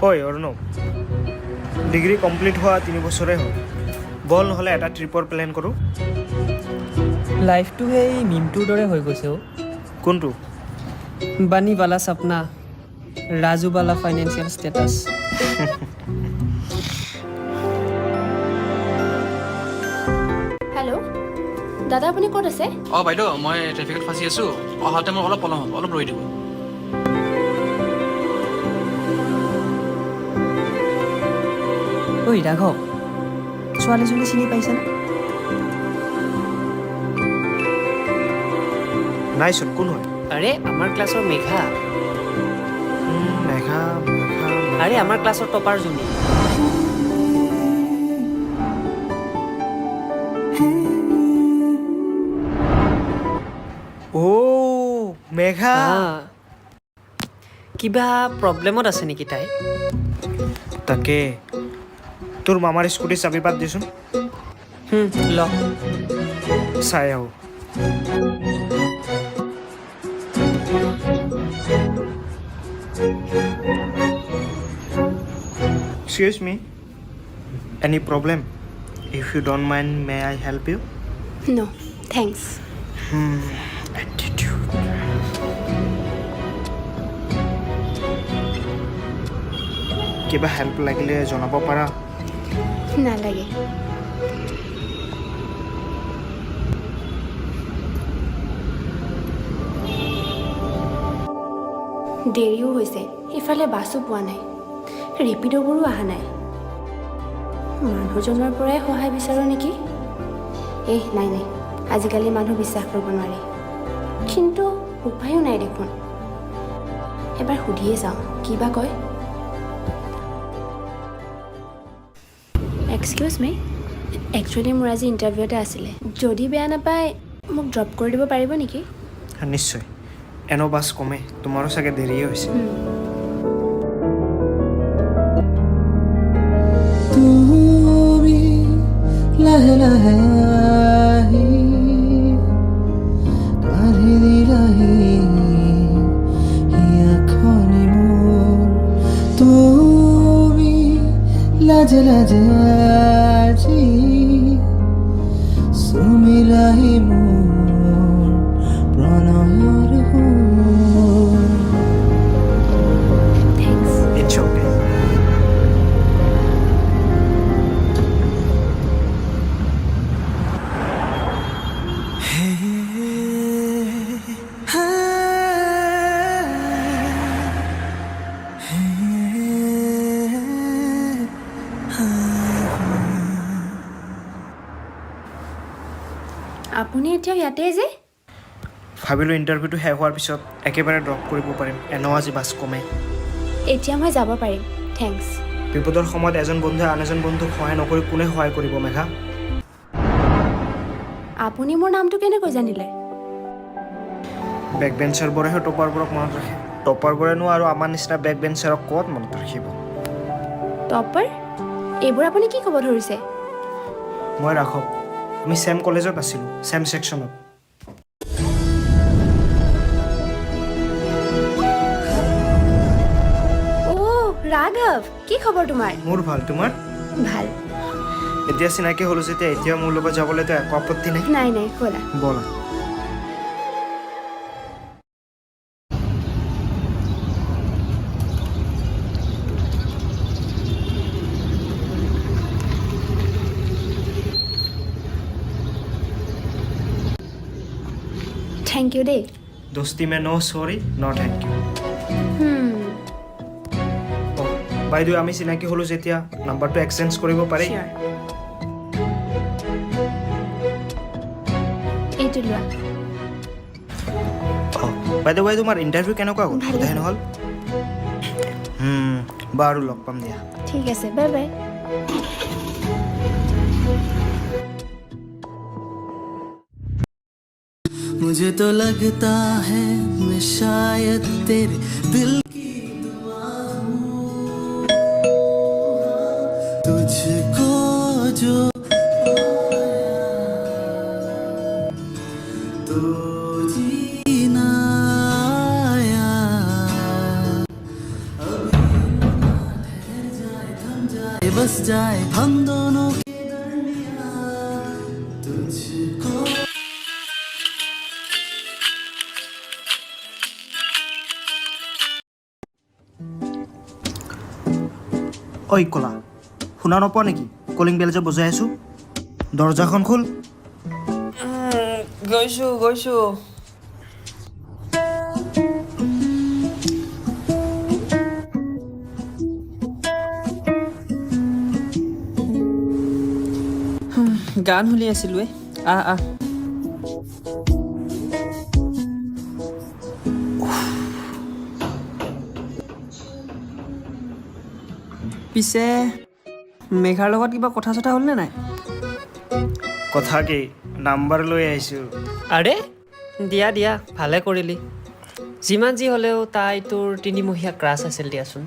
ঐ Arnab, degree complete হোৱা 3 বছৰে হ'ল। বল নহ'লে এটা ট্ৰিপৰ প্লেন কৰোঁ। লাইফটো সেই মিমটোৰ দৰে হৈ গৈছে অ'। কোনটো? বানী বালা চাপনা, ৰাজু বালা ফাইনেন্সিয়েল ষ্টেটাছ। হেল্ল' দাদা, আপুনি ক'ত আছে? অঁ বাইদেউ, মই ট্ৰেফিকত ফাঁচি আছোঁ। অহাতে মোৰ অলপ পলম হ'ব, অলপ ৰৈ দিব। ঐ ৰাঘৱ, ছোৱালীজনী চিনি পাইছানে? নাইচোন, কোন হয়? আৰে, আমাৰ ক্লাছৰ মেঘা। মেঘা, মেঘা। আৰে, আমাৰ ক্লাছৰ টপাৰজনী। অ' মেঘা। কিবা প্ৰব্লেমত আছে নেকি তাই? তাকে, তোৰ মামাৰ স্কুটিৰ চাবি পাত দিচোন। ল। চাই আহোঁ। Excuse me, any problem? If you don't mind, may I help you? No thanks. Attitude. কিবা হেল্প লাগিলে জনাব পাৰা। নালাগে। দেৰিও হৈছে, ইফালে বাছো পোৱা নাই, ৰেপিড'বোৰো অহা নাই। মানুহজনৰ পৰাই সহায় বিচাৰোঁ নেকি? এহ, নাই নাই, আজিকালি মানুহ বিশ্বাস কৰিব নোৱাৰি। কিন্তু উপায়ো নাই দেখোন। এবাৰ সুধিয়ে চাওঁ কি বা কয়। এক্সকিউজ মি, একচুৱেলি মোৰ আজি ইণ্টাৰভিউ এটা আছিলে। যদি বেয়া নাপায়, মোক ড্ৰপ কৰি দিব পাৰিব নেকি? নিশ্চয়। এনেও বাছ কমে, তোমাৰো চাগে দেৰিয়ে হৈছে। তুমি লাহে লাহে আহি কাঢ়ি নিলাহি হিয়াখনি মোৰ। তুমি লাজে লাজে আজি চুমিলাহি মোৰ প্ৰণয়ৰ সুৰ। Thanks. It's okay. আপুনি এতিয়াও ইয়াতে যে? ভাবিলোঁ ইণ্টাৰভিউটো শেষ হোৱাৰ পিছত একেবাৰে ড্ৰপ কৰিব পাৰিম। এনেও আজি বাছ কমে। এতিয়া মই যাব পাৰিম, thanks. বিপদৰ সময়ত এজন বন্ধুৱে আন এজন বন্ধুক সহায় নকৰি কোনে সহায় কৰিব, মেঘা? আপুনি মোৰ নামটো কেনেকৈ জানিলে? বেক বেঞ্চাৰবোৰেহে টপাৰবোৰক মনত ৰাখে। টপাৰবোৰেনো আৰু আমাৰ নিচিনা বেক বেঞ্চাৰক ক'ত মনত ৰাখিব? টপাৰ? এইবোৰ আপুনি কি ক'ব ধৰিছে? মই ৰাঘৱ। আমি ছেম কলেজত আছিলোঁ, ছেম ছেকশ্যনত। অ' ৰাঘৱ, কি খবৰ তোমাৰ? মোৰ ভাল, তোমাৰ? ভাল। এতিয়া চিনাকি হ'লোঁ যেতিয়া এতিয়া মোৰ লগত যাবলৈতো একো আপত্তি নাই। নাই নাই, ব'লা। ব'লা। Thank you দেই। দোস্তি মে no sorry, no thank you. অঁ বাইদেউ, আমি চিনাকি হ'লোঁ যেতিয়া নাম্বাৰটো এক্সচেঞ্জ কৰিব পাৰি। চিয়'ৰ, এইটো লোৱা। অঁ বাইদেউ, বাইদেউ, তোমাৰ ইণ্টাৰভিউ কেনেকুৱা গ'ল? ভালেই। সোধাই নহ'ল। বাৰু, লগ পাম দিয়া। ঠিক আছে, বাই বাই। मुझे तो लगता है मैं शायद तेरे दिल की दुआ हूँ। तुझको जो पाया तो जीना आया। अब यूं ना। जाए हम दोनों के दरमियां तुझको। ঐ কলা, শুনা নপোৱা নেকি? কলিং বেল যে বজাই আছোঁ, দৰ্জাখন খোল। গৈছোঁ গৈছোঁ। গান শুনি আছিলোঁ। আহ আহ। পিছে মেঘাৰ লগত কিবা কথা চথা হ'লনে নাই? কথা কি, নাম্বাৰ লৈ আহিছোঁ। আৰে দিয়া দিয়া, ভালে কৰিলি। যিমান যি হ'লেও তাই তোৰ তিনিমহীয়া ক্ৰাছ আছিল দিয়াচোন।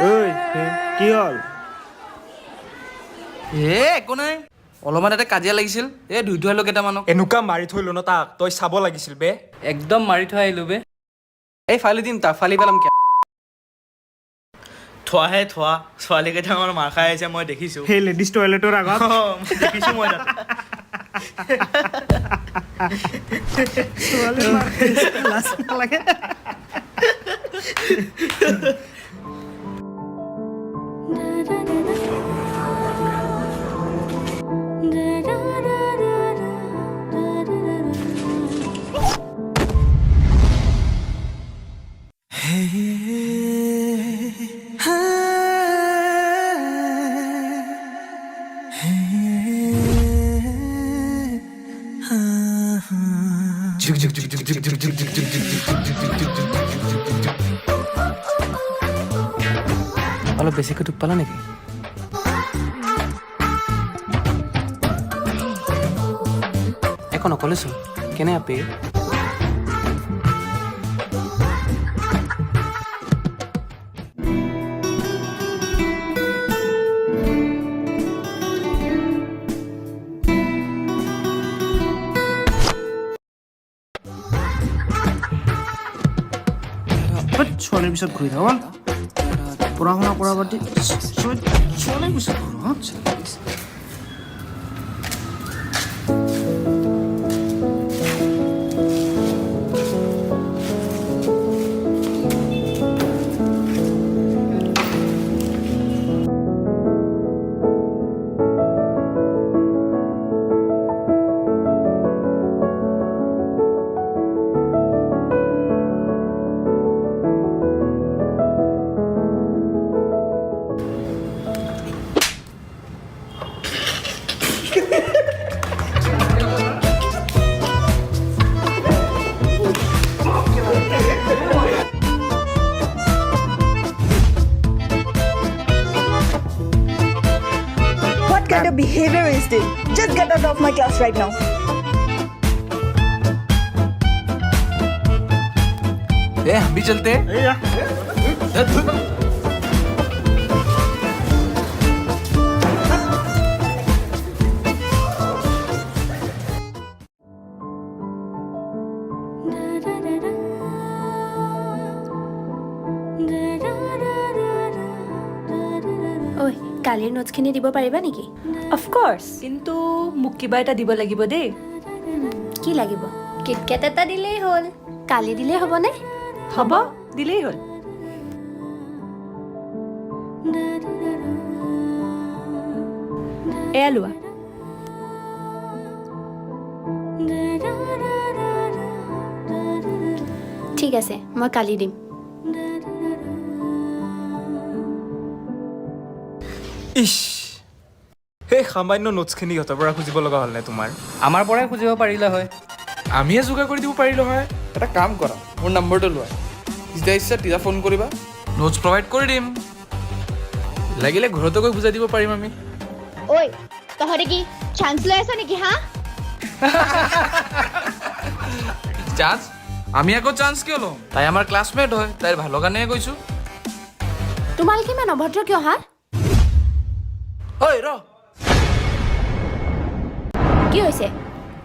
ঐ, কি হ'ল? এ একো নাই, অলপমান তাতে কাজিয়া লাগিছিল। এই ধুই থৈ আহিলো কেইটামানক। এনেকুৱা মাৰি থৈলো ন তাক, তই চাব লাগিছিল বে। একদম মাৰি থৈ আহিলো বে। এই ফালি দিম তাক, ফালি পেলাম কিয়। থোৱাহে থোৱা, ছোৱালী কেইটামান মাৰ খাই আহিছে, মই দেখিছোঁ। সেই লেডিজ টয়লেটৰ আগত? দেখিছোঁ মই তাতে। ছোৱালী মাৰ খাইছে, লাজ নালাগে? অলপ বেছিকৈ দুখ পালা নেকি? একো নক'লেচোন, কেনে আপে? ছোৱালীৰ পিছত ঘূৰি থাক। পঢ়া শুনা কৰা বাদ দি ছোৱালীৰ পিছত ঘূৰ, হা? What kind of behavior is this? Just get out of my class right now. ए, हम भी चलते हैं। ए, धुत। ঐ, কালিৰ নোটছখিনি দিব পাৰিবা নেকি? অফক'ৰ্ছ, কিন্তু মোক কিবা এটা দিব লাগিব দেই। কি লাগিব? কিটকেট এটা দিলেই হ'ল। কালি দিলেই হ'বনে? হ'ব, দিলেই হ'ল। এয়া লোৱা। ঠিক আছে, মই কালি দিম। ইছ, সেই সামান্য নোটছখিনি সিহঁতৰ পৰা খুজিব লগা হ'লনে তোমাৰ? আমাৰ পৰাই খুজিব পাৰিলে হয়। আমিয়ে যোগাৰ কৰি দিব পাৰিলোঁ হয়। এটা কাম কৰা, মোৰ নম্বৰটো লোৱা, যেতিয়া ইচ্ছা তেতিয়া ফোন কৰিবা, নোটছ প্ৰভাইড কৰি দিম। লাগিলে ঘৰতো গৈ বুজাই দিব পাৰিম আমি। ঐ, তহঁতে কি চান্স লৈ আছ নেকি হা? চান্স? আমি আকৌ চান্স কিয় ল'ম? তাই আমাৰ ক্লাছমেট হয়, তাইৰ ভালৰ কাৰণেহে কৈছোঁ। তোমালোকে ইমান অভদ্ৰ কিয় হা? ঐ ৰ। কি হৈছে?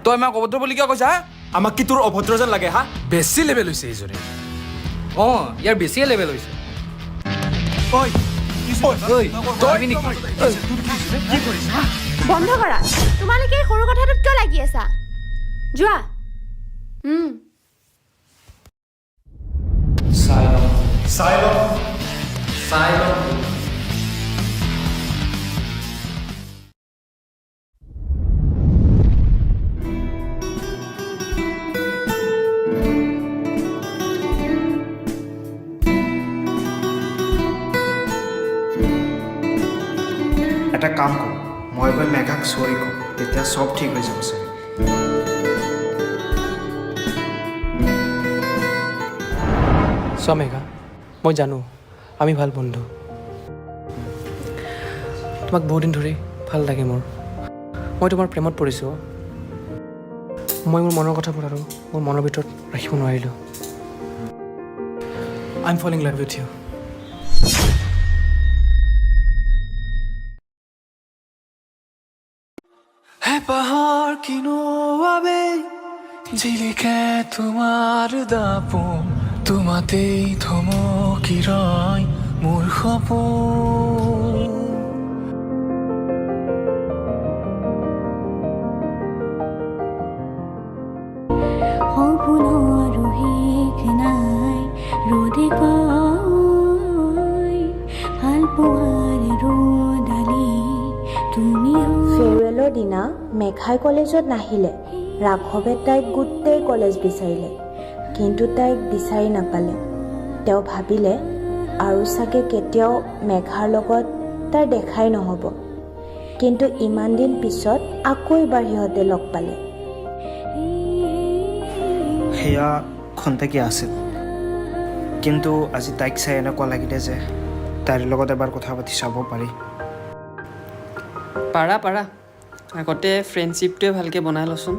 তই আমাক অভদ্ৰ বুলি কিয় কৈছা হা? আমাক কি তোৰ অভদ্ৰ যেন লাগে হা? বেছি লেভেল হৈছে এইজনী। অঁ, ইয়াৰ বেছিয়ে লেভেল হৈছে। ঐ। ঐ, তই নেকি? বন্ধ কৰা। তোমালোকে এই সৰু কথাটোত কিয় লাগি আছা? যোৱা। চাই লওঁ, চাই লওঁ। চাই লওঁ। এটা কাম কৰোঁ, মই গৈ মেঘাক চৰি কম, তেতিয়া চব ঠিক হৈ যাব চাগে। চোৱা মেঘা, মই জানো আমি ভাল বন্ধু। তোমাক বহুদিন ধৰি ভাল লাগে মোৰ। মই তোমাৰ প্ৰেমত পৰিছোঁ। মই মোৰ মনৰ কথাবোৰ আৰু মোৰ মনৰ ভিতৰত ৰাখিব নোৱাৰিলোঁ। I am falling love with you. হেঁপাহৰ কিনো বাবে জিলিকে তোমাৰ দাপোন, তোমাতেই থমকি ৰয় মোৰ সপোন। সপোনৰো শেষ নাই, ৰ'দে কয় ভাল পোৱাৰ ৰ'দালি তুমি। ফেয়াৰৱেলৰ দিনা মেঘাই কলেজত নাহিলে। ৰাঘৱে তাইক গোটেই কলেজ বিচাৰিলে, কিন্তু তাইক বিচাৰি নাপালে। তেওঁ ভাবিলে আৰু চাগে কেতিয়াও মেঘাৰ লগত তাৰ দেখাই নহ'ব। কিন্তু ইমান দিন পিছত আকৌ এবাৰ সিহঁতে লগ পালে। সেয়া খন্তেকীয়া আছিল, কিন্তু আজি তাইক চাই এনেকুৱা লাগিলে যে তাইৰ লগত এবাৰ কথা পাতি চাব পাৰি। পাৰা পাৰা, আগতে ফ্ৰেণ্ডশ্বিপটোৱে ভালকৈ বনাই লচোন।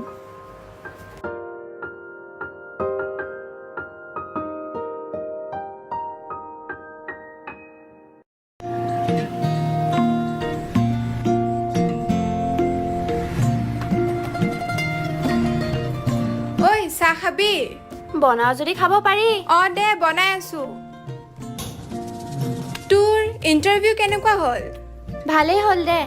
ঐ, চাহ খাবি? বনাও যদি খাব পাৰি। অঁ দে, বনাই আছো। তোৰ ইণ্টাৰভিউ কেনেকুৱা হ'ল? ভালেই হ'ল দে।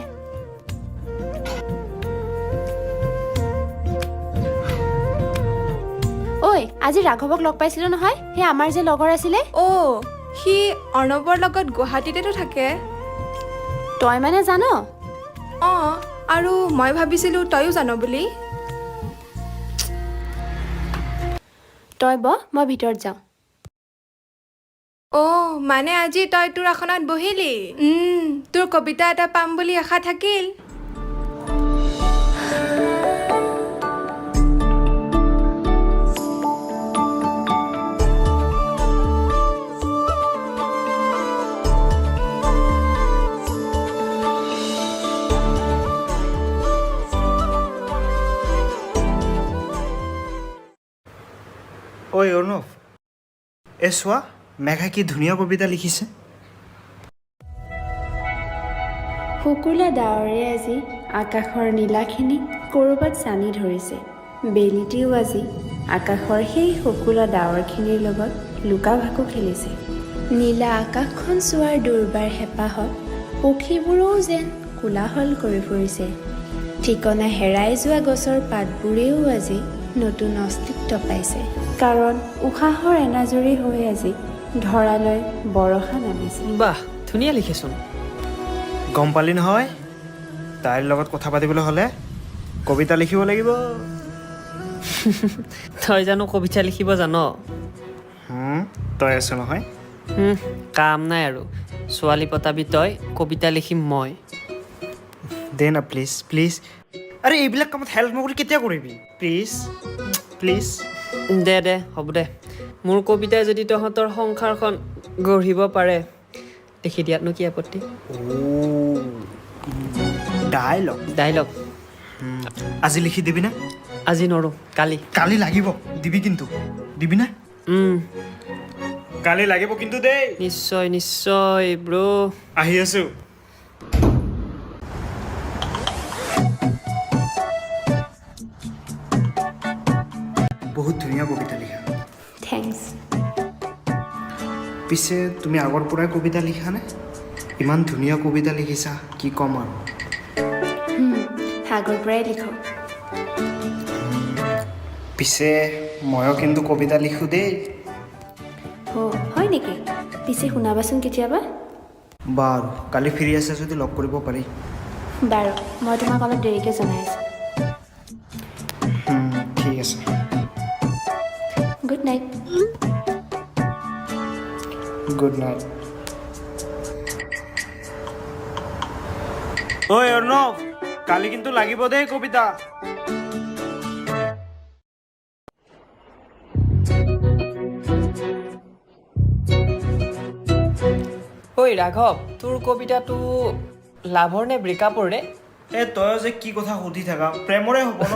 ঐ, আজি ৰাঘৱক লগ পাইছিলো নহয়, সেই আমাৰ যে লগৰ আছিলে। অ', সি অৰ্ণৱৰ লগত গুৱাহাটীতেতো থাকে। তই মানে জান? অঁ, আৰু মই ভাবিছিলোঁ তয়ো জান বুলি। তই বহ, মই ভিতৰত যাওঁ। অ' মানে আজি তই তোৰ আসনত বহিলি। তোৰ কবিতা এটা পাম বুলি আশা থাকিল। ঐ অৰ্ণৱ, এই চোৱা, মেঘাই কি ধুনীয়া কবিতা লিখিছে। শুকুলা ডাৱৰে আজি আকাশৰ নীলাখিনি ক'ৰবাত ছানি ধৰিছে। বেলিটিও আজি আকাশৰ সেই শুকুলা ডাৱৰখিনিৰ লগত লুকা ভাকু খেলিছে। নীলা আকাশখন চোৱাৰ দুৰ্বাৰ হেঁপাহত পক্ষীবোৰেও যেন কোলাহল কৰি ফুৰিছে। ঠিকনা হেৰাই যোৱা গছৰ পাতবোৰেও আজি নতুন অস্তিত্ব পাইছে, কাৰণ উশাহৰ এনাজৰী হৈ আজি ধৰালৈ বৰষা নামিছে। বাহ, ধুনীয়া লিখেচোন। গম পালি নহয়, তাইৰ লগত কথা পাতিবলৈ হ'লে কবিতা লিখিব লাগিব। তই জানো কবিতা লিখিব জান? তই আছ নহয়। কাম নাই আৰু, ছোৱালী পতাবি তই, কবিতা লিখিম মই। দে না, প্লিজ প্লিজ। আৰে, এইবিলাক কামত হেল্প নকৰি কেতিয়া কৰিবি? Please please. দে দে, হ'ব দে। মোৰ কবিতাই যদি তহঁতৰ সংসাৰখন গঢ়িব পাৰে, লিখি দিয়াতনো কি আপত্তি? ডাইলগ। ডাইলগ। আজি লিখি দিবি না? আজি নৰো, কালি। কালি লাগিব, দিবি কিন্তু। দিবি না? কালি লাগিব কিন্তু দেই। নিশ্চয় নিশ্চয় ব্ৰ'। আহি আছো। বহুত ধুনীয়া কবিতা লিখা। Thanks. পিছে তুমি আগৰ পৰাই কবিতা লিখানে? ইমান ধুনীয়া কবিতা লিখিছা, কি ক'ম আৰু। আগৰ পৰাই লিখোঁ। পিছে ময়ো কিন্তু কবিতা লিখোঁ দেই। অ' হয় নেকি? পিছে শুনাবাচোন কেতিয়াবা। বাৰু, কালি ফ্ৰী আছে যদি লগ কৰিব পাৰি। বাৰু, মই তোমাক অলপ দেৰিকৈ জনাই আছোঁ। ঠিক আছে। Good night. Good night. ঐ অৰ্ণৱ, কালি কিন্তু লাগিব দেই কবিতা। ঐ ৰাঘৱ, তোৰ কবিতাটো লাভৰ নে ব্ৰেকআপৰ ৰে? এ, তই যে কি কথা সুধি থাকা, প্ৰেমৰে হ'ব ন।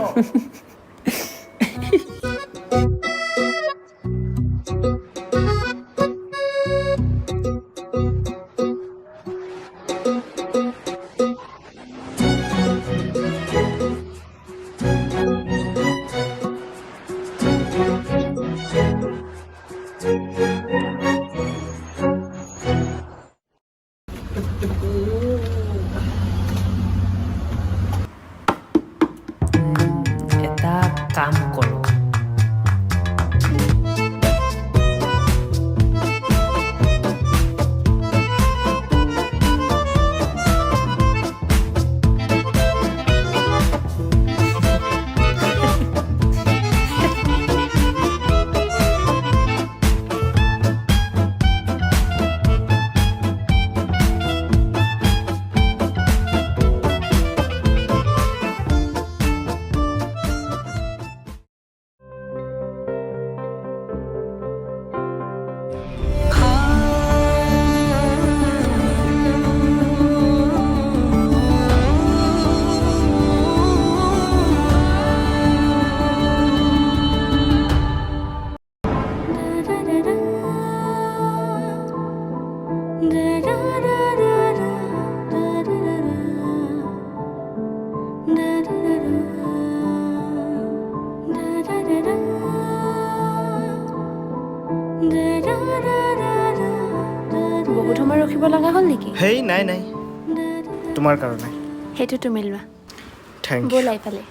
এটা কাম কৰোঁ। বহুত সময় ৰখিব লগা হ'ল নেকি? হেই, নাই নাই, তোমাৰ কাৰণে। সেইটো তুমি লোৱা। Thank. ব'লা এইফালে।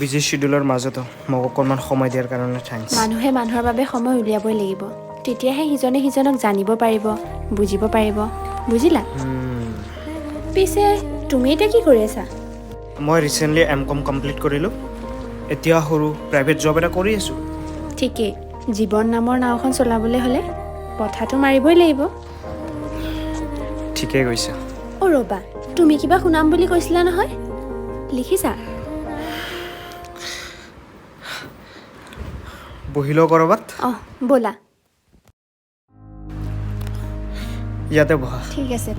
বিজি শ্বিডিউলৰ মাজতো মোক অকণমান সময় দিয়াৰ কাৰণে thanks. মানুহে মানুহৰ বাবে সময় উলিয়াবই লাগিব, তেতিয়াহে সিজনে সিজনক জানিব পাৰিব, বুজিব পাৰিব, বুজিলা? পিছে তুমি এতিয়া কি কৰি আছা? মই ৰিচেণ্টলি এম কম কমপ্লিট কৰিলোঁ। এতিয়া সৰু প্ৰাইভেট জব এটা কৰি আছোঁ। ঠিকেই, জীৱন নামৰ নাওখন চলাবলৈ হ'লে পথাটো মাৰিবই লাগিব। ঠিকেই কৈছা। অ' ৰ'বা, তুমি কিবা শুনাম বুলি কৈছিলা নহয়, লিখিছা? বহি লওঁ ক'ৰবাত। অঁ, ব'লা। ইয়াতে বহা। ঠিক আছে,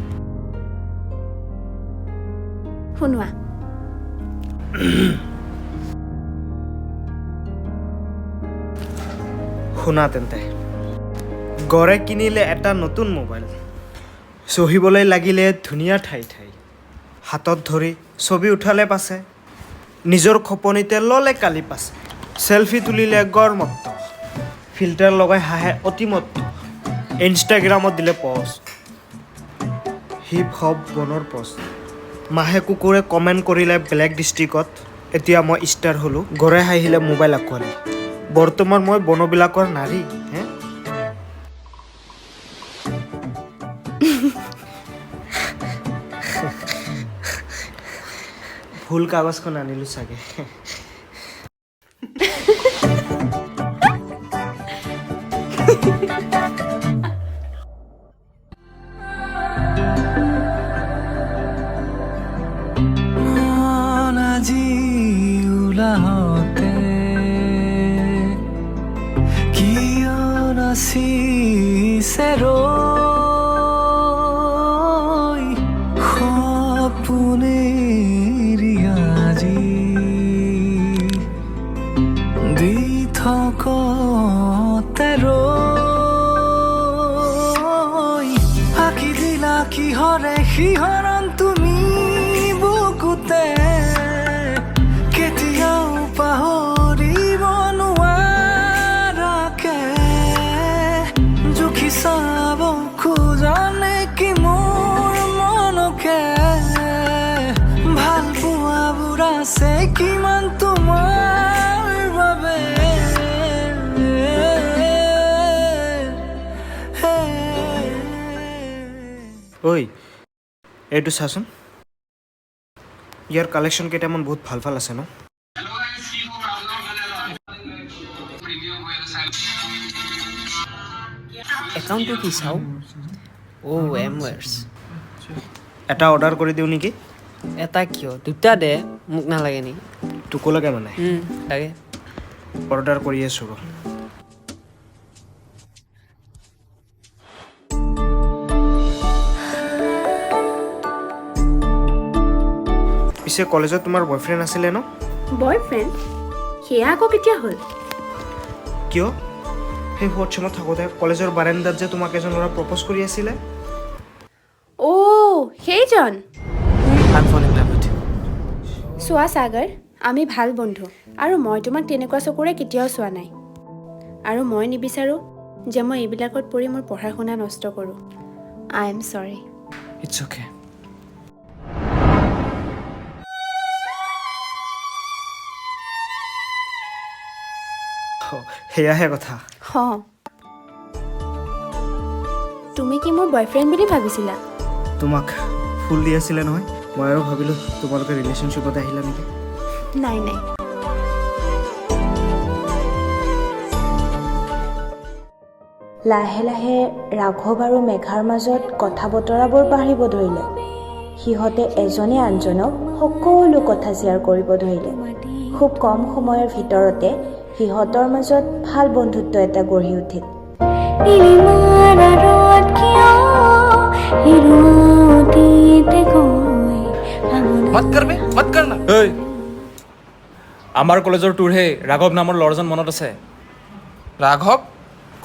শুনোৱা। শুনা তেন্তে। গড়ে কিনিলে এটা নতুন মোবাইল, চহিবলৈ লাগিলে ধুনীয়া ঠাই ঠাই, হাতত ধৰি ছবি উঠালে পাছে, নিজৰ খোপনিতে ল'লে কালি পাছে, চেলফি তুলিলে গড় মত্ত, ফিল্টাৰ লগাই হাঁহে অতিমত্ত, ইনষ্টাগ্ৰামত দিলে পষ্ট, হিপ হপ বনৰ পষ্ট, মাহে কুকুৰে কমেণ্ট কৰিলে বেলেগ ডিষ্ট্ৰিক্টত, এতিয়া মই ষ্টাৰ হ'লোঁ, গড়ে হাঁহিলে মোবাইল আঁকোৱালি, বৰ্তমান মই বনবিলাকৰ নাৰী হে। ভুল কাগজখন আনিলোঁ চাগে। লাগিছে ৰৈ সপোনেৰি আজি দি থকতে ৰৈ আঁকি দিলা কিহৰে শিহৰণ তুমি বুকুতে, কেতিয়াও পাহৰিব নোৱাৰাকে। জুখি চাব খোজা নেকি মোৰ মনকে, ভাল পোৱাবোৰ আছে কিমান তোমাৰ বাবে। ঐ, এইটো চাচোন, ইয়াৰ কালেকশ্যন কেইটামান বহুত ভাল ভাল আছে ন? একাউণ্টটো কি চাওঁ? অ' এম ৱেৰ্ছ। এটা অৰ্ডাৰ কৰি দিওঁ নেকি? এটা কিয়, দুটা দে। মোক নালাগে নেকি? তোকো লাগে মানে? লাগে। অৰ্ডাৰ কৰি আছোঁ ৰ। পিছে কলেজত তোমাৰ বয়ফ্ৰেণ্ড আছিলে ন? বয়ফ্ৰেণ্ড? সেয়া আকৌ কেতিয়া হ'ল? কিয়, সেই ফ'ৰ্থ চেমত থাকোঁতে কলেজৰ বাৰাণ্ডাত যে তোমাক এজন ল'ৰা প্ৰপ'জ কৰি আছিলে। অ', সেইজন। I am fall in love with you. চোৱা সাগৰ, আমি ভাল বন্ধু আৰু মই তোমাক তেনেকুৱা চকুৰে কেতিয়াও চোৱা নাই আৰু মই নিবিচাৰোঁ যে মই এইবিলাকত পৰি মোৰ পঢ়া শুনা নষ্ট কৰোঁ। I am sorry. It's okay. সেয়াহে কথা। অঁ, তুমি কি মোৰ বয়ফ্ৰেণ্ড বুলি ভাবিছিলা? তোমাক ফুল দি আছিলে নহয়, মই আৰু ভাবিলোঁ তোমালোকে ৰিলেশ্যনশ্বিপত আহিলা নেকি। নাই নাই। লাহে লাহে ৰাঘৱ আৰু মেঘাৰ মাজত কথা বতৰাবোৰ বাঢ়িব ধৰিলে। সিহঁতে এজনে আনজনক সকলো কথা শ্বেয়াৰ কৰিব ধৰিলে। খুব কম সময়ৰ ভিতৰতে সিহঁতৰ মাজত ভাল বন্ধুত্ব এটা গঢ়ি উঠিল। নীলিমাৰ আঁৰত কিয় হেৰুৱা অতীতে গৈ ভাৱনা मत कर बे, मत कर ना। ঐ, আমাৰ কলেজৰ তোৰ সেই ৰাঘৱ নামৰ ল'ৰাজন মনত আছে? ৰাঘৱ?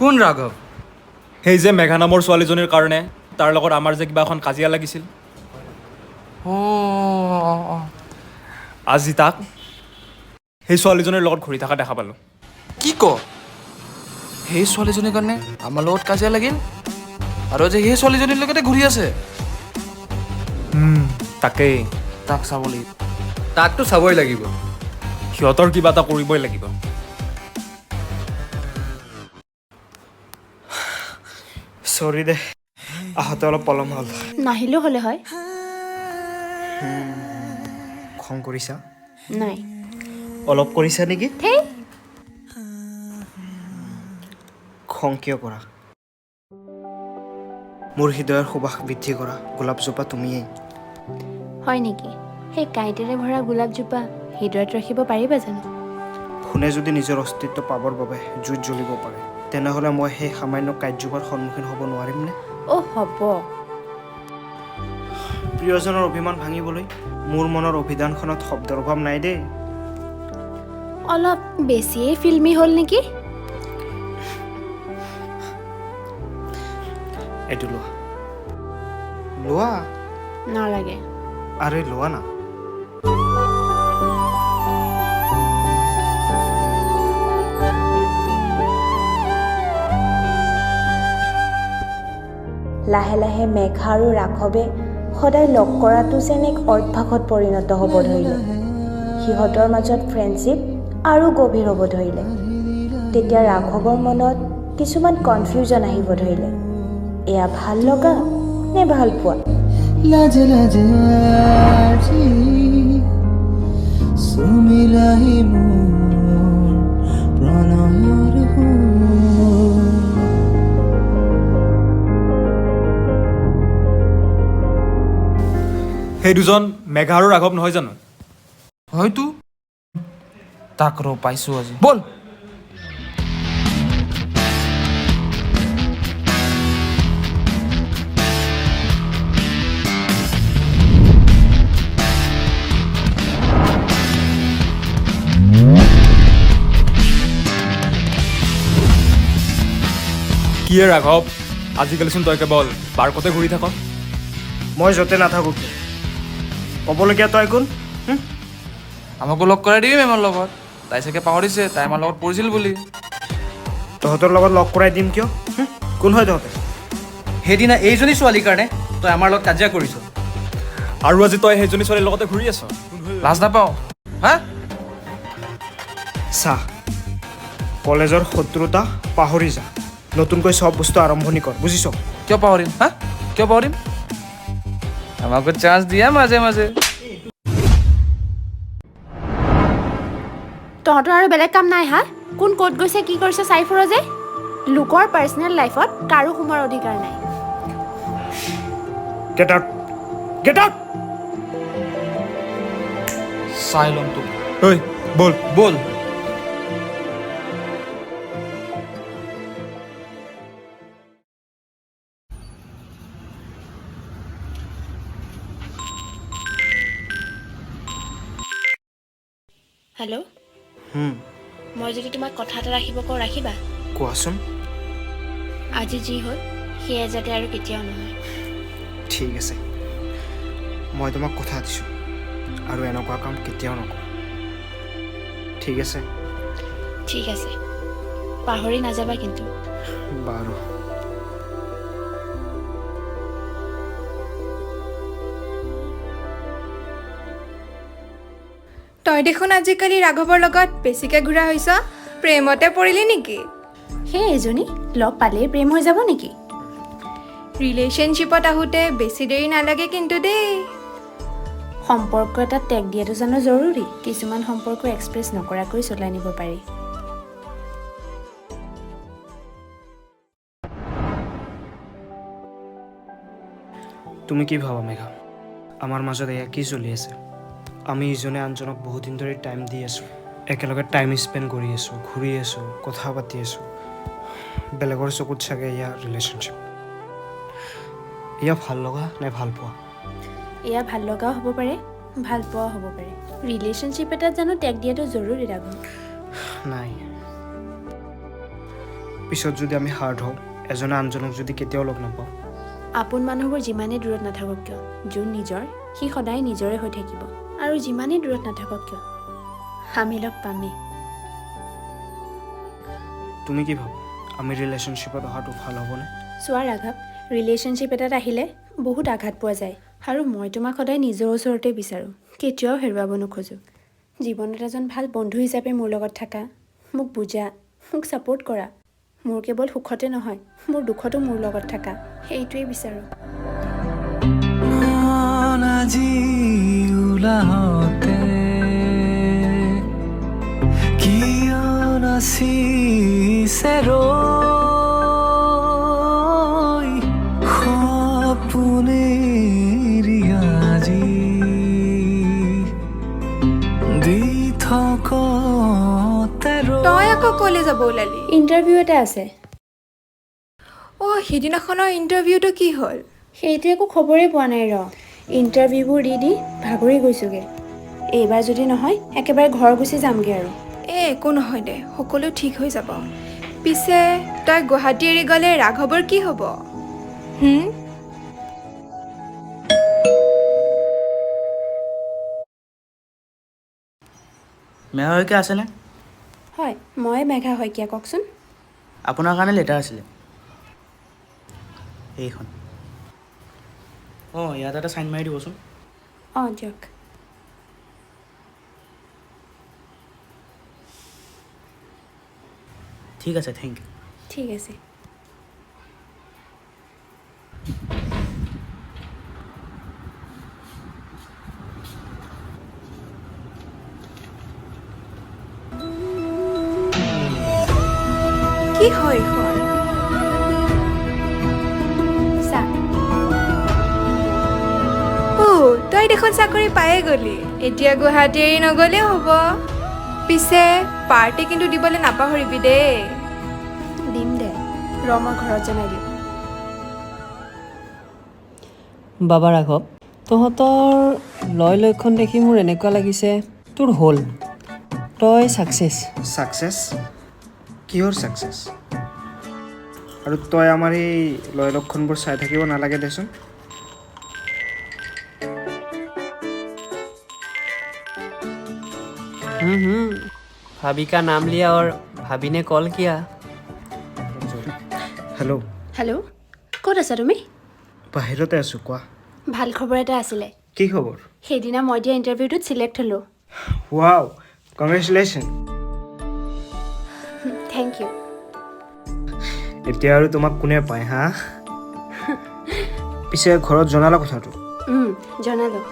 কোন ৰাঘৱ? সেই যে মেঘা নামৰ ছোৱালীজনীৰ কাৰণে তাৰ লগত আমাৰ যে কিবা এখন কাজিয়া লাগিছিল। অঁ। আজি তাক সেই ছোৱালীজনীৰ লগত ঘূৰি থকা দেখা পালোঁ। কি ক? সেই ছোৱালীজনীৰ কাৰণে আমাৰ লগত কাজিয়া লাগিল আৰু আজি সেই ছোৱালীজনীৰ লগতে ঘূৰি আছে? তাকেই। তাক চাব লাগিব। তাকতো চাবই লাগিব। সিহঁতৰ কিবা এটা কৰিবই লাগিব। চৰি দে, আহোঁতে অলপ পলম হ'ল। নাহিলেও হ'লে হয়। খং কৰিছা? নাই। অলপ কৰিছা নেকি? ধেই। খং কিয় কৰা? মোৰ হৃদয়ৰ সুবাস বৃদ্ধি কৰা গোলাপজোপা তুমিয়েই। হয় নেকি? সেই কাঁইটেৰে ভৰা গোলাপজোপা হৃদয়ত ৰাখিব পাৰিবা জানো? সোণে যদি নিজৰ অস্তিত্ব পাবৰ বাবে জুইত জ্বলিব পাৰে, তেনেহ'লে মই সেই সামান্য কাৰ্যবোৰৰ সন্মুখীন হ'ব নোৱাৰিমনে? অ' হ'ব। প্ৰিয়জনৰ অভিমান ভাঙিবলৈ মোৰ মনৰ অভিধানখনত শব্দৰ অভাৱ নাই দেই। অলপ বেছিয়েই ফিল্মি হ'ল নেকি? এইটো লোৱা, লোৱা। নালাগে। আৰে লোৱা না। লাহে লাহে মেঘা আৰু ৰাঘৱে সদায় লগ কৰাটো যেন এক অভ্যাসত পৰিণত হ'ব ধৰিলে। সিহঁতৰ মাজত ফ্ৰেণ্ডশ্বিপ আৰু গভীৰ হ'ব ধৰিলে। তেতিয়া ৰাঘৱৰ মনত কিছুমান কনফিউজন আহিব ধৰিলে, এয়া ভাল লগা নে ভাল পোৱা? লাজে লাজে আজি চুমিলাহি মোৰ প্ৰণয়ৰ সুৰ। সেই দুজন মেঘা আৰু ৰাঘৱ নহয় জানো? হয়তো। তাক ৰ, পাইছো আজি, ব'ল। কিয়ে ৰাঘৱ, আজিকালিচোন তই কেৱল পাৰ্কতে ঘূৰি থাক। মই য'তে নাথাকোঁ কিয়, ক'বলগীয়া তই কোন? আমাকো লগ কৰাই দিবি মেমৰ লগত। তাই চাগে পাহৰিছে তাই আমাৰ লগত পঢ়িছিল বুলি। তহঁতৰ লগত লগ কৰাই দিম কিয়? কোন হয় তহঁতে? সেইদিনা এইজনী ছোৱালীৰ কাৰণে তই আমাৰ লগত কাজিয়া কৰিছ। আৰু আজি তই সেইজনী ছোৱালীৰ লগতে ঘূৰি আছ। লাজ নাপাওঁ হা? চা, কলেজৰ শত্ৰুতা পাহৰি যা, নতুনকৈ চব বস্তু আৰম্ভণি কৰ, বুজিছ? কিয় পাহৰিম হা? কিয় পাহৰিম? আমাকো চান্স দিয়া মাজে মাজে। তহঁতৰ আৰু বেলেগ কাম নাই হা? কোন ক'ত গৈছে কি কৰিছে চাই ফুৰ যে। লোকৰ পাৰ্চনেল লাইফত কাৰো সোমোৱাৰ অধিকাৰ নাই। Get out, get out. চাই ল'ম তোক। ঐ ব'ল ব'ল। হেল্ল'। মই যদি তোমাক কথা এটা ৰাখিব কওঁ, ৰাখিবা? কোৱাচোন। আজি যি হ'ল সেয়া যাতে আৰু কেতিয়াও নহয়। ঠিক আছে, মই তোমাক কথা দিছোঁ আৰু এনেকুৱা কাম কেতিয়াও নকৰোঁ। ঠিক আছে? ঠিক আছে, পাহৰি নাযাবা কিন্তু। বাৰু। তই দেখোন আজিকালি ৰাঘৱৰ লগত বেছিকৈ ঘূৰা হৈছ, প্ৰেমতে পৰিলি নেকি? সেই এজনী লগ পালেই প্ৰেম হৈ যাব নেকি? ৰিলেশ্যনশ্বিপত আহোঁতে বেছি দেৰি নালাগে কিন্তু দেই। সম্পৰ্ক এটা টেগ দিয়াটো জানো জৰুৰী? কিছুমান সম্পৰ্ক এক্সপ্ৰেছ নকৰাকৈ চলাই নিব পাৰি। তুমি কি ভাবা মেঘা, আমাৰ মাজত এয়া কি চলি আছে? আমি ইজনে আনজনক বহুদিন ধৰি টাইম দি আছোঁ, একেলগে টাইম স্পেণ্ড কৰি আছোঁ, ঘূৰি আছোঁ, কথা পাতি আছোঁ। বেলেগৰ চকুত চাগে এয়া ৰিলেশ্যনশ্বিপ। এয়া ভাল লগা নে ভাল পোৱা? এয়া ভাল লগাও হ'ব পাৰে, ভাল পোৱাও হ'ব পাৰে। ৰিলেশ্যনশ্বিপ এটাত জানো টেগ দিয়াটো জৰুৰী ৰাঘৱ? নাই। পিছত যদি আমি হাৰ্ট হওঁ, এজনে আনজনক যদি কেতিয়াও লগ নাপাওঁ। আপোন মানুহবোৰ যিমানেই দূৰত নাথাকক কিয়, যোন নিজৰ সি সদায় নিজৰে হৈ থাকিব। আৰু যিমানেই দূৰত নাথাকক কিয়, আমি লগ পামেই। তুমি কি ভাবা, আমি ৰিলেশ্যনশ্বিপত অহাটো ভাল হ'বনে? চোৱা ৰাঘৱ, ৰিলেশ্যনশ্বিপ এটাত আহিলে বহুত আঘাত পোৱা যায়। আৰু মই তোমাক সদায় নিজৰ ওচৰতে বিচাৰোঁ, কেতিয়াও হেৰুৱাব নোখোজোঁ। জীৱনত এজন ভাল বন্ধু হিচাপে মোৰ লগত থাকা, মোক বুজা, মোক ছাপোৰ্ট কৰা। মোৰ কেৱল সুখতে নহয়, মোৰ দুখতো মোৰ লগত থাকা, সেইটোৱেই বিচাৰোঁ। আজি উলাহতে কিয় নাচিছে ৰৈ সপোনেৰি আজি দি থকতে তই আকৌ ক'লে যাব ওলালি? ইণ্টাৰভিউ এটা আছে। অ', সিদিনাখনৰ ইণ্টাৰভিউটো কি হ'ল? সেইটো একো খবৰেই পোৱা নাই ৰ। ইণ্টাৰভিউবোৰ দি দি ভাগৰি গৈছোগৈ। এইবাৰ যদি নহয় একেবাৰে ঘৰ গুচি যামগৈ আৰু। এই একো নহয় দে, সকলো ঠিক হৈ যাব। পিছে তই গুৱাহাটী এৰি গ'লে ৰাঘৱৰ কি হ'ব? মেঘা শইকীয়া আছেনে? হয়, মই মেঘা শইকীয়া, কওকচোন। আপোনাৰ কাৰণে লেটাৰ আছিলে, এইখন। অঁ, ইয়াত এটা চাইন মাৰি দিবচোন। অঁ, দিয়ক। ঠিক আছে, thank U. ঠিক আছে। কি হয় এইখন? চা। অ', তই দেখোন চাকৰি পায়ে গ'লি, এতিয়া গুৱাহাটী এৰি নগ'লেও হ'ব। পিছে পাৰ্টি কিন্তু দিবলৈ নাপাহৰিবি দেই। দিম দে, ৰ মই ঘৰত জনাই দিওঁ। বাবা ৰাঘৱ, তহঁতৰ লয় লক্ষণ দেখি মোৰ এনেকুৱা লাগিছে তোৰ হ'ল, তই ছাকচেছ। ছাকচেছ? কিহৰ ছাকচেছ? আৰু তই আমাৰ এই লয় লক্ষণবোৰ চাই থাকিব নালাগে দেচোন। भाभी का नाम लिया और भाभी ने कॉल किया। হেল্ল'। হেল্ল', ক'ত আছা তুমি? বাহিৰতে আছোঁ, কোৱা। ভাল খবৰ এটা আছিলে। কি খবৰ? সেইদিনা মই দিয়া ইণ্টাৰভিউটোত চিলেক্ট হ'লোঁ। Wow, congratulation. Thank you. এতিয়া আৰু তোমাক কোনে পায় হা? পিছে ঘৰত জনালা কথাটো? জনালোঁ।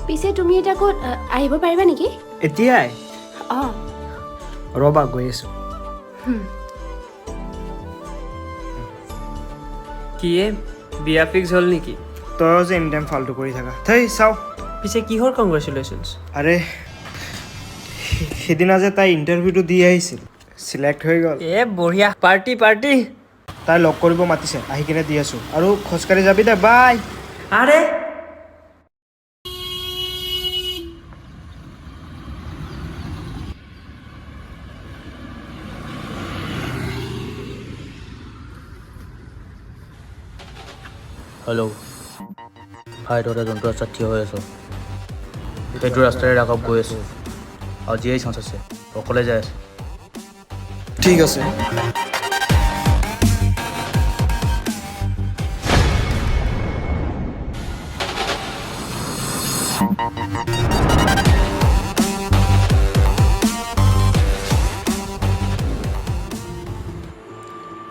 পিছে তুমি এতিয়া ক'ত, আহিব পাৰিবা নেকি এতিয়াই? অঁ। ৰ'বা, গৈ আছোঁ। কি এ, বিয়া ফিক্স হ'ল নেকি? তয়ো যে এনি টাইম ফাল্টু কৰি থাকা। থেই চাওঁ। পিছে কিহৰ কংগ্ৰেচুলেশ্যনছ? আৰে সেইদিনা যে তাই ইণ্টাৰভিউটো দি আহিছিল, চিলেক্ট হৈ গ'ল। এ বঢ়িয়া, পাৰ্টি পাৰ্টি। তাই লগ কৰিব মাতিছে, আহি কিনে দি আছোঁ। আৰু খোজকাঢ়ি যাবি দে, বাই। আৰে হেল্ল' ভাই, তহঁতে যোনটো ৰাস্তাত থিয় হৈ আছ সেইটো ৰাস্তাৰে ৰাঘৱ গৈ আছে। আজিয়েই চান্স আছে, অকলে যাই আছে। ঠিক আছে।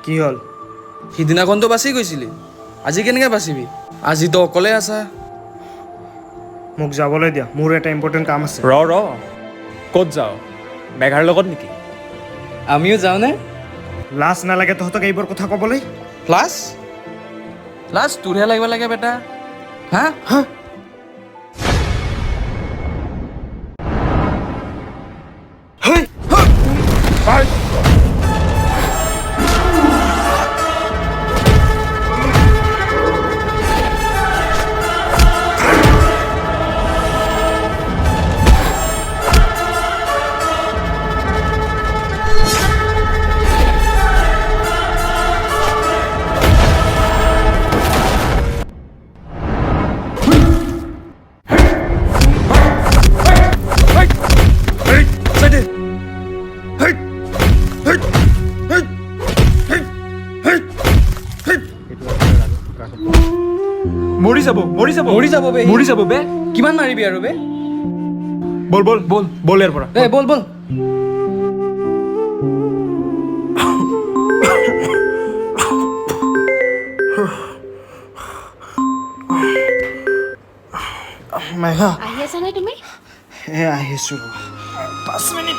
কি হ'ল? সিদিনাখনতো বাচি গৈছিলি, আজি কেনেকৈ বাচিবি? আজিতো অকলে আছা। মোক যাবলৈ দিয়া, মোৰ এটা ইম্পৰ্টেণ্ট কাম আছে। ৰ ৰ, ক'ত যাওঁ? মেঘাৰ লগত নেকি? আমিও যাওঁনে? লাজ নালাগে তহঁতক এইবোৰ কথা ক'বলৈ? লাজ? লাজ তোৰহে লাগিব লাগে বেটা। হা হা? মৰি যাব, মৰি যাব, মৰি যাব বে, মৰি যাব বে। কিমান মাৰিবি আৰু বে? বল বল বল বল ইয়াৰ পৰা। এ বল বল। মেঘা আহি আছানে তুমি? এ আহিছোঁ ৰ'বা, 5 মিনিট।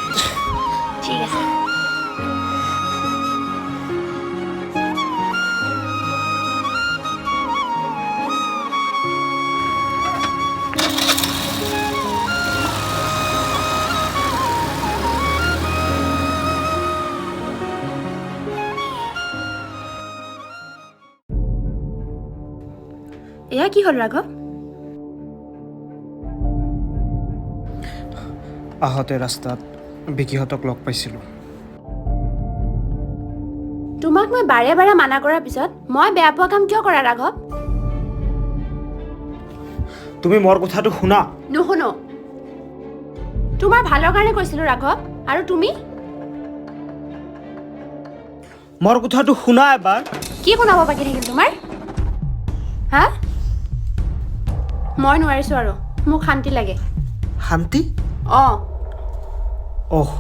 ঠিক আছে। এয়া কি হ'ল ৰাঘৱ? আহোঁতে ৰাস্তাত বিকিহঁতক লগ পাইছিলোঁ। তোমাক মই বাৰে বাৰে মানা কৰাৰ পিছত মই বেয়া পোৱা কাম কিয় কৰা ৰাঘৱ? তুমি মোৰ কথাটো শুনা। নুশুনো। তোমাৰ ভালৰ কাৰণে কৈছিলোঁ ৰাঘৱ, আৰু তুমি মোৰ কথাটো শুনা এবাৰ। কি শুনাব বাকী থাকিল তোমাৰ? হা, মই নোৱাৰিছোঁ আৰু, মোক শান্তি লাগে। শান্তি? অঁ। অহ,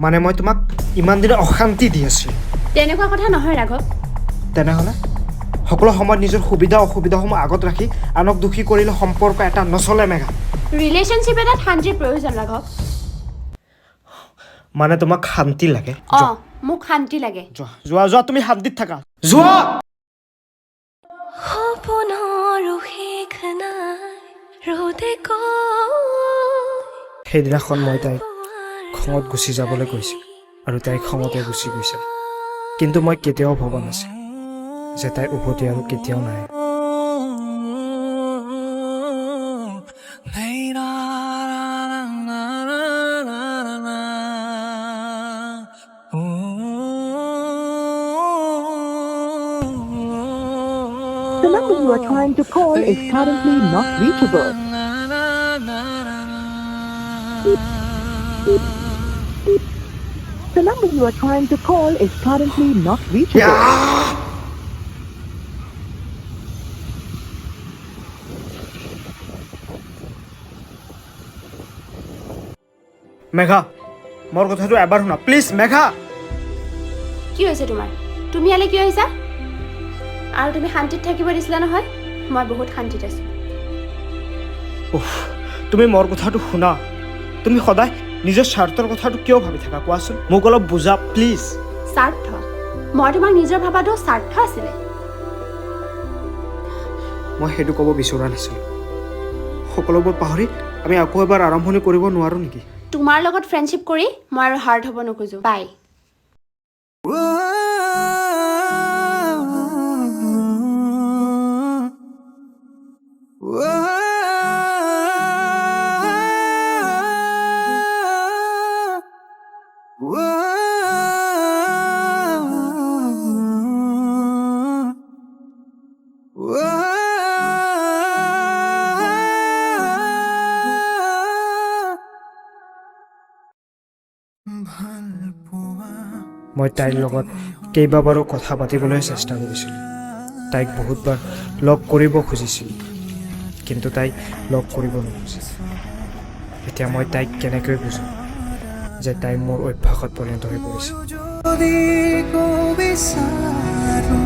মানে মই তোমাক ইমান দিনে অশান্তি দি আছোঁ? তেনেকুৱা কথা নহয় ৰাঘৱ। তেনেহ'লে সকলো সময়ত নিজৰ সুবিধা অসুবিধাসমূহ আগত ৰাখি আনক দুখী কৰিলে সম্পৰ্ক এটা নচলে মেঘা। ৰিলেশ্যনশ্বিপ এটাত শান্তিৰ প্ৰয়োজন ৰাঘৱ। মানে তোমাক শান্তি লাগে? অঁ, মোক শান্তি লাগে। যোৱা যোৱা যোৱা, তুমি শান্তিত থাকা, যোৱা। সেইদিনাখন মই তাইক খঙত গুচি যাবলৈ কৈছিলোঁ আৰু তাই খঙতে গুচি গৈছিল। কিন্তু মই কেতিয়াও ভবা নাছিলোঁ যে তাই উভতি আৰু কেতিয়াও নাহে। Oh। number you are trying to call is currently not reachable. The number you are trying to call is currently not reachable. Megha, মোৰ কথাটো এবাৰ শুনা প্লিজ। মেঘা। কি হৈছে তোমাৰ? তুমি ইয়ালৈ কিয় আহিছা? আৰু তুমি শান্তিত থাকিব দিছিলা নহয়? মই বহুত শান্তিত আছোঁ। উফ, তুমি মোৰ কথাটো শুনা। তুমি সদায় নিজৰ স্বাৰ্থৰ কথাটো কিয় ভাবি থাকা কোৱাচোন? মোক অলপ বুজা প্লিজ। স্বাৰ্থ? মই তোমাক নিজৰ ভাবাটো স্বাৰ্থ আছিলে? মই সেইটো ক'ব বিচৰা নাছিলোঁ। সকলোবোৰ পাহৰি আমি আকৌ এবাৰ আৰম্ভণি কৰিব নোৱাৰোঁ নেকি? তোমাৰ লগত ফ্ৰেণ্ডশ্বিপ কৰি মই আৰু হাৰ্ট হ'ব নোখোজো। বাই। মই তাইৰ লগত কেইবাবাৰো কথা পাতিবলৈ চেষ্টা কৰিছিলোঁ। তাইক বহুতবাৰ লগ কৰিব খুজিছিলোঁ, কিন্তু তাই লগ কৰিব নোখোজে। এতিয়া মই তাইক কেনেকৈ বুজাম যে তাই মোৰ অভ্যাসত পৰিণত হৈ পৰিছে? যদি বিচাৰো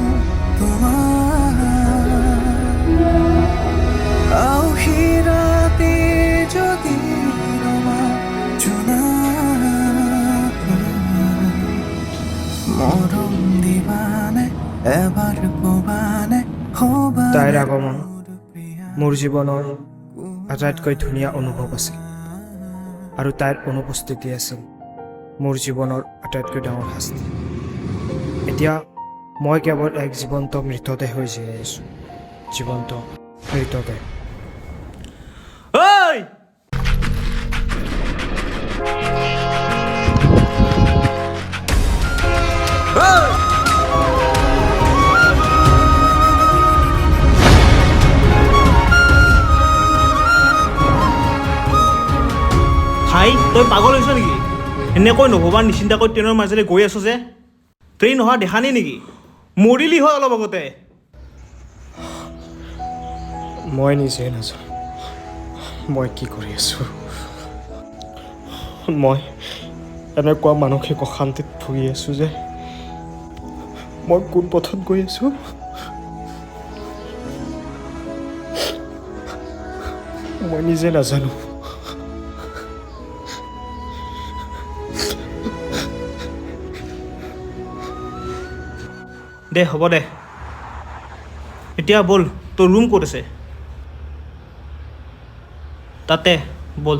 তোমাৰ আউসী ৰাতি যদি ৰমা জোনাক, মৰম দিবানে এবাৰ কবানে হ'বা? তাইৰ আগমন মোৰ জীৱনৰ আটাইতকৈ ধুনীয়া অনুভৱ আছিল আৰু তাইৰ অনুপস্থিতি আছিল মোৰ জীৱনৰ আটাইতকৈ ডাঙৰ শাস্তি। এতিয়া মই কেৱল এক জীৱন্ত মৃতদেহ হৈ জীয়াই আছোঁ, জীৱন্ত মৃতদেহ। ঐ। ভাই, তই পাগল হৈছ নেকি? এনেকৈ নভবা নিচিন্তাকৈ ট্ৰেইনৰ মাজেৰে গৈ আছ যে? ট্ৰেইন অহা দেখা নাই নেকি? মৰিলি হয় অলপ আগতে। মই নিজে নাজানো মই কি কৰি আছোঁ। মই এনেকুৱা মানসিক অশান্তিত ভুগি আছোঁ যে মই কোন পথত গৈ আছোঁ মই নিজে নাজানো। দে, হ'ব দে এতিয়া। ব'ল, তোৰ ৰুম ক'ত আছে? তাতে ব'ল।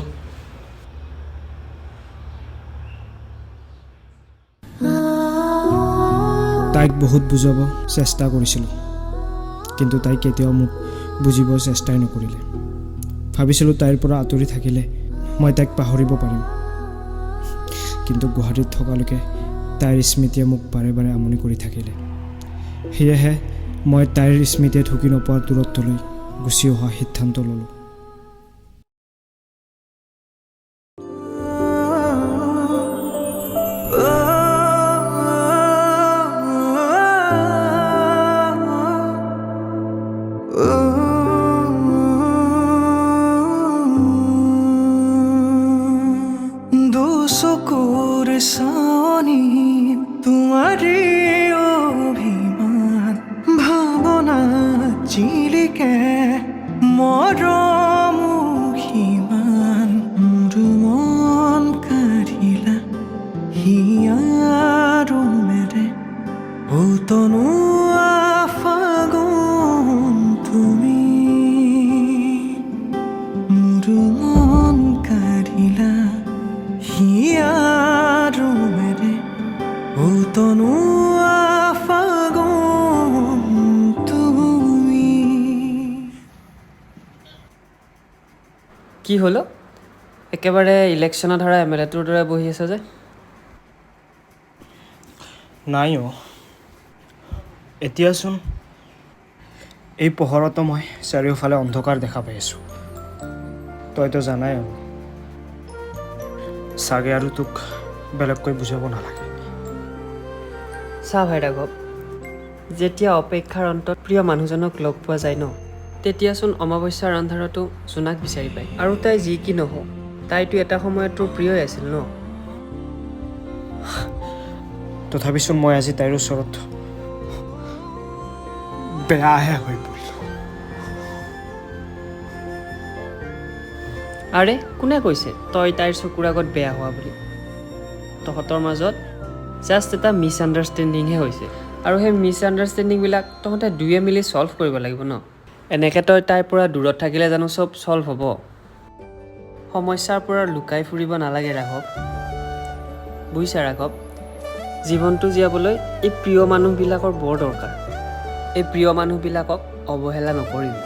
তাইক বহুত বুজাব চেষ্টা কৰিছিলোঁ, কিন্তু তাই কেতিয়াও মোক বুজিব চেষ্টাই নকৰিলে। ভাবিছিলোঁ তাইৰ পৰা আঁতৰি থাকিলে মই তাইক পাহৰিব পাৰিম, কিন্তু গুৱাহাটীত থকালৈকে তাইৰ স্মৃতিয়ে মোক বাৰে বাৰে আমনি কৰি থাকিলে। সেয়েহে মই তাইৰ স্মৃতিয়ে ঢুকি নোপোৱাৰ দূৰত্বলৈ গুচি অহা সিদ্ধান্ত ল'লোঁ। দুচকুৰ চাৱনি তোমাৰে অভিমান ভাৱনা জিলিকে মৰমো সিমান। মোৰ মন কাঢ়িলা হিয়াৰ মেৰে উতনুৱা ফাগুন তুমি। মোৰ মন কাঢ়িলা হিয়াৰ মেৰে উতনুৱা ফাগুন তুমি। কি হ'ল অ'? একেবাৰে ইলেকশ্যনত হৰা এম এল এটোৰ দৰে বহি আছ যে? নাই অ', এতিয়াচোন এই পোহৰতো মই চাৰিওফালে অন্ধকাৰ দেখা পাই আছোঁ। তইতো জানাই আৰু চাগে, আৰু তোক বেলেগকৈ বুজাব নালাগে। চা ভাই ৰাঘৱ, যেতিয়া অপেক্ষাৰ অন্তত প্ৰিয় মানুহজনক লগ পোৱা যায় ন, তেতিয়াচোন অমাৱস্যাৰ আন্ধাৰতো জোনাক বিচাৰি পায়। আৰু তাই যি কি নহওক, তাইতো এটা সময়ত তোৰ প্ৰিয়ই আছিল ন। তথাপিচোন মই আজি তাইৰ ওচৰত বেয়াহে হৈ পৰিলোঁ। আৰে, কোনে কৈছে তই তাইৰ চকুৰ আগত বেয়া হোৱা বুলি? তহঁতৰ মাজত জাষ্ট এটা মিছ আণ্ডাৰষ্টেণ্ডিংহে হৈছে আৰু সেই মিছ আণ্ডাৰষ্টেণ্ডিংবিলাক তহঁতে দুয়ে মিলি ছল্ভ কৰিব লাগিব ন। এনেকৈ তই তাইৰ পৰা দূৰত থাকিলে জানো চব ছল্ভ হ'ব? সমস্যাৰ পৰা লুকাই ফুৰিব নালাগে ৰাঘৱ, বুজিছা ৰাঘৱ? জীৱনটো জীয়াবলৈ এই প্ৰিয় মানুহবিলাকৰ বৰ দৰকাৰ। এই প্ৰিয় মানুহবিলাকক অৱহেলা নকৰিবি।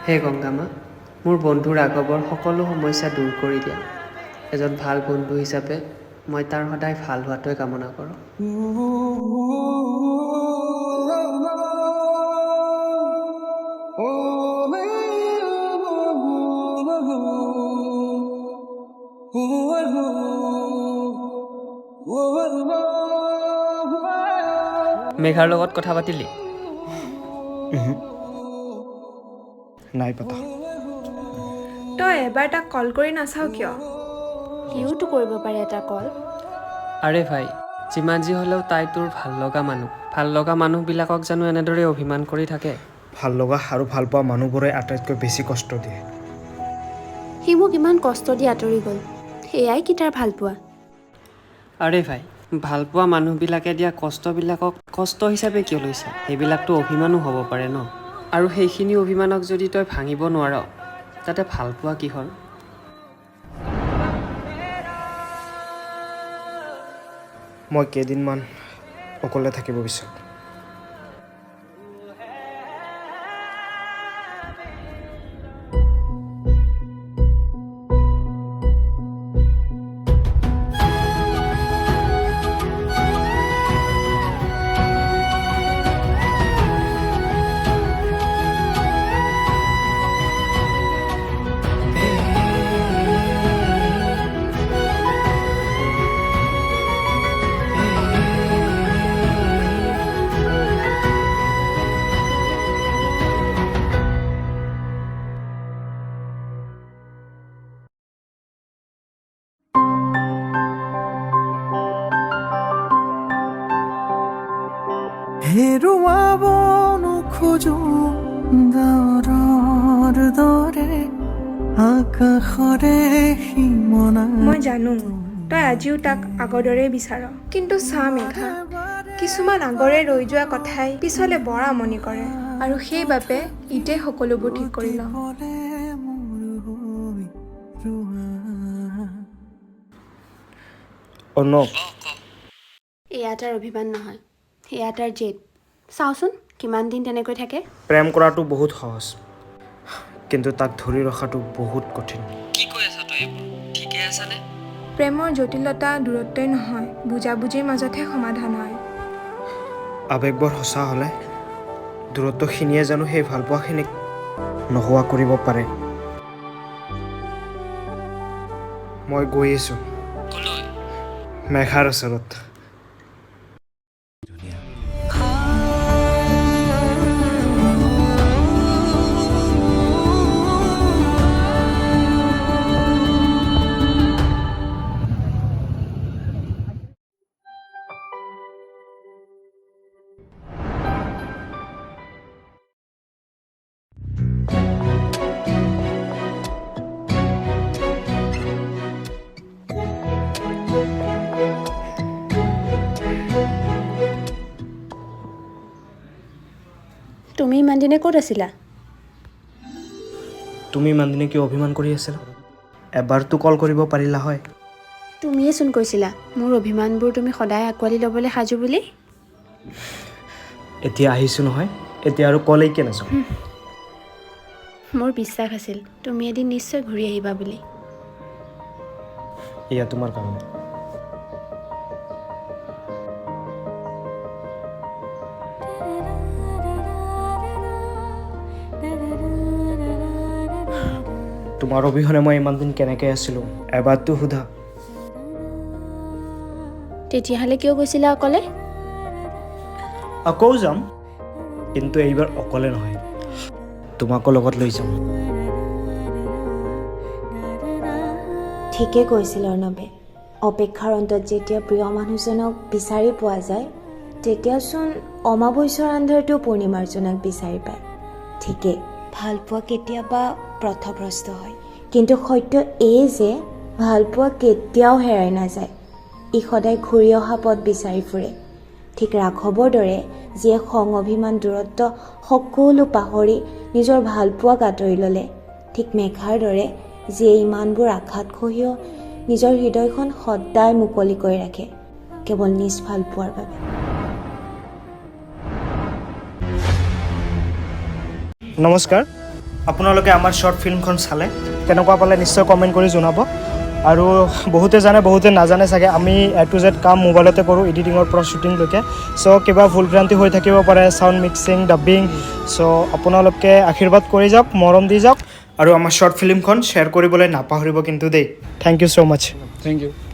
হে গংগামা, মোৰ বন্ধু ৰাঘৱৰ সকলো সমস্যা দূৰ কৰি দিয়া। এজন ভাল বন্ধু হিচাপে মই তাৰ সদায় ভাল হোৱাটোৱে কামনা কৰোঁ। মেঘাৰ লগত কথা পাতিলি? নাই পাতা। তই এবাৰ তাক কল কৰি নাচাও কিয়? সিওতো কৰিব পাৰে এটা কল। আৰে ভাই, যিমান যি হ'লেও তাই তোৰ ভাল লগা মানুহ। ভাল লগা মানুহবিলাকক জানো এনেদৰে অভিমান কৰি থাকে? ভাল লগা আৰু ভাল পোৱা মানুহবোৰে আটাইতকৈ বেছি কষ্ট দিয়ে। সি মোক ইমান কষ্ট দি আঁতৰি গ'ল, সেয়াই কি তাৰ ভাল পোৱা? আৰে ভাই, ভাল পোৱা মানুহবিলাকে দিয়া কষ্টবিলাকক কষ্ট হিচাপে কিয় লৈছা? সেইবিলাকতো অভিমানো হ'ব পাৰে ন। আৰু সেইখিনি অভিমানক যদি তই ভাঙিব নোৱাৰ, তাতে ভাল পোৱা কিহৰ? মই কেইদিনমান অকলে থাকিব বিচাৰোঁ। হেৰুৱাব নোখোজো ডাৱৰৰ দৰে আকাশৰে সীমনা। মই জানো তই আজিও তাক আগৰ দৰেই বিচাৰ, কিন্তু চা মেঘা, কিছুমান আগৰে ৰৈ যোৱা কথাই পিছলে বৰ আমনি কৰে আৰু সেইবাবে ইতেই সকলোবোৰ ঠিক কৰি লওঁ। অৰ্ণৱ, এয়া তাৰ অভিমান নহয়, এয়া তাৰ জেদ। চাওঁচোন কিমান দিন তেনেকৈ থাকে। প্ৰেম কৰাটো বহুত সহজ, কিন্তু তাক ধৰি ৰখাটো বহুত কঠিন। কি কৈ আছ তই এইবোৰ? ঠিকে আছানে? প্ৰেমৰ জটিলতা দূৰত্বই নহয়, বুজাবুজিৰ মাজতহে সমাধান হয়। আৱেগবোৰ সঁচা হ'লে দূৰত্বখিনিয়ে জানো সেই ভালপোৱাখিনিক নোহোৱা কৰিব পাৰে? মই গৈ আছোঁ মেঘাৰ ওচৰত। তুমি ইমান দিনে ক'ত আছিলা? তুমি ইমান দিনে কিয় অভিমান কৰি আছিলা? এবাৰতো কল কৰিব পাৰিলা হয়। তুমিয়েচোন কৈছিলা মোৰ অভিমানবোৰ তুমি সদায় আঁকোৱালি ল'বলৈ সাজু বুলি। এতিয়া আহিছোঁ নহয়, এতিয়া আৰু কলেইকে নাযাওঁ। মোৰ বিশ্বাস আছিল তুমি এদিন নিশ্চয় ঘূৰি আহিবা বুলি। এয়া তোমাৰ কাৰণে। তোমাৰ অবিহনে মই ইমান দিন কেনেকৈ আছিলোঁ, এবাৰতো সোধা। তেতিয়াহ'লে কিয় গৈছিলা অকলে? আকৌ যাম, কিন্তু এইবাৰ অকলে নহয়, তোমাকো লগত লৈ যাম। ঠিকে কৈছিল অৰ্ণৱে, অপেক্ষাৰ অন্তত যেতিয়া প্ৰিয় মানুহজনক বিচাৰি পোৱা যায়, তেতিয়াচোন অমাৱস্যাৰ আন্ধাৰটো পূৰ্ণিমাৰ জোনাক বিচাৰি পায়। ঠিকেই, ভালপোৱা কেতিয়াবা পথভ্ৰষ্ট হয়, কিন্তু সত্য এই যে ভালপোৱা কেতিয়াও হেৰাই নাযায়। ই সদায় ঘূৰি অহা পথ বিচাৰি ফুৰে। ঠিক ৰাঘৱৰ দৰে, যিয়ে খং, অভিমান, দূৰত্ব সকলো পাহৰি নিজৰ ভালপোৱাক আদৰি ল'লে। ঠিক মেঘাৰ দৰে, যিয়ে ইমানবোৰ আঘাত সহিও নিজৰ হৃদয়খন সদায় মুকলি কৰি ৰাখে কেৱল নিজ ভালপোৱাৰ বাবে। নমস্কাৰ, আপোনালোকে আমাৰ শ্বৰ্ট ফিল্মখন চালে কেনেকুৱা পালে নিশ্চয় কমেণ্ট কৰি জনাব। আৰু বহুতে জানে, বহুতে নাজানে চাগে, আমি এ টু জেড কাম মোবাইলতে কৰোঁ, এডিটিঙৰ পৰা শ্বুটিংলৈকে। চ' কিবা ভুল ভ্ৰান্তি হৈ থাকিব পাৰে, চাউণ্ড মিক্সিং, ডাবিং। চ' আপোনালোকে আশীৰ্বাদ কৰি যাওক, মৰম দি যাওক, আৰু আমাৰ শ্বৰ্ট ফিল্মখন শ্বেয়াৰ কৰিবলৈ নাপাহৰিব কিন্তু দেই। Thank you so much. Thank you.